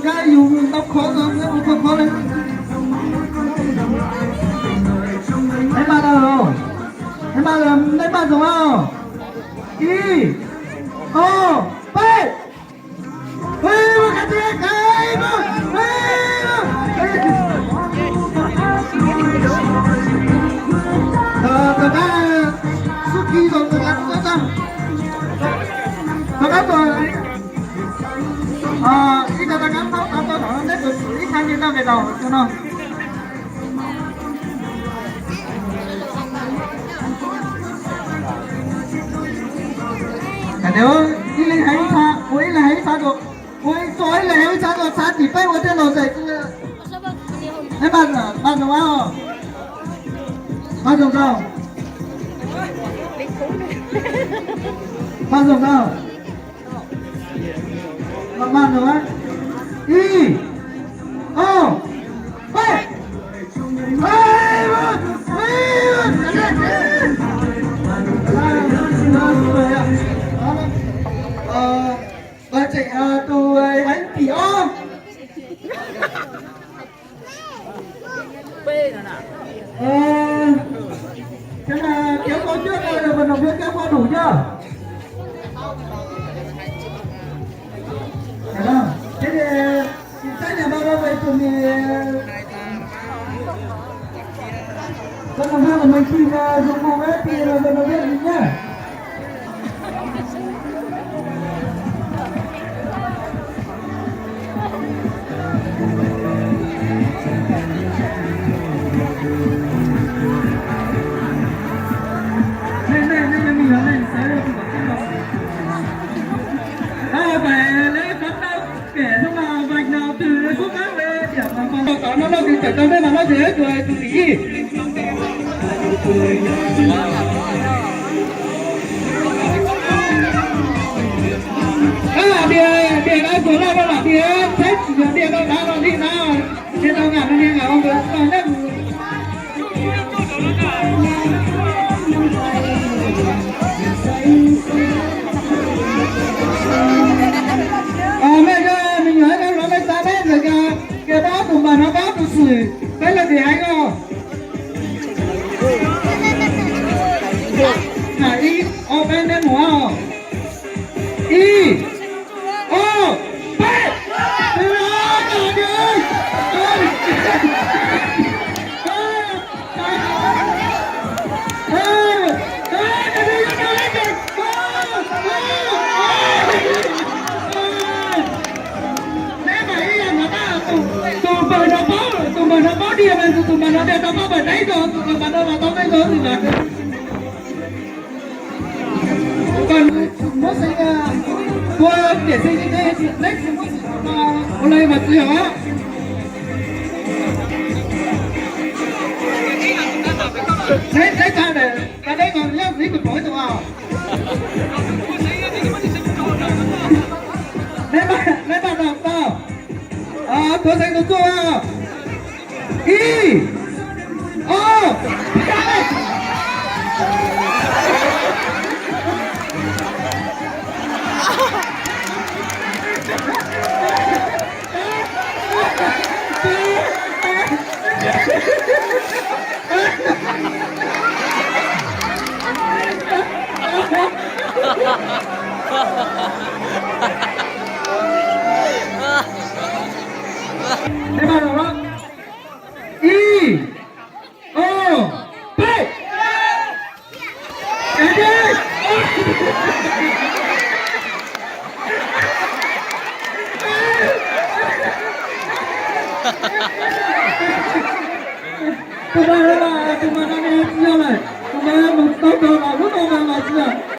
Kab yus ntau khov, ntau khov khov li. Neb maj lawm, neb maj lawm, neb maj zoo. Ib, ob, peb. Rov qab xub ki zoo, rov qab tuaj, rov qab tuaj. Ib co rov qab thaub tau tuaj no, neb tus ib thaj li noj ke rau tus no. Ib leeg hais ib thaj, ua ib leeg hais ib thaj, ua ib txoj ib leeg hais ib thaj, txhab tim peb ua tej laus tes. Neb maj, maj zoo, maj zoo nkauj, maj zoo nkauj. Maj maj no, ib, ob, peb. Tseem tus hais tim ob. Cov no cov koj cuab no yog mas noog peb cov koj num coj. Thiab ces tsis txaib niam npaj rau tus niam, koj noog haj los me ntsis no zoo mus ib pliag los nrog nws nyob. Dias, dias no tuag loj no los dias, saib tsis yog dias no dab no li no, dias tau ngam no niag ngam ua nkawd tau nyob. Mej, me nyuam no los mej xav peb ntawm ko, kiag pab tus npawg no pab tus xwm, peb leej twg hais ko. Ib, ob, peb, neb mus. Ib, ob, peb. Tus npawg no paub, tus npawg no paub dias mas tus npawg no dias tau paub npawg saib zoo, tus npawg no los tau npawg zoo li ntawd. Muab xeev, ua tiam xeev, neb tsis muab xeev ua li mas tsis yog. Neb, neb tsa, neb tsa neb mas nyob ib tug pom ib tug os. Neb, neb maj no tau. Tuav xeev tus txuj. Ib, ob, peb. Ib, ob, peb. Tus mas, tus mas no nws tsis yog lawm.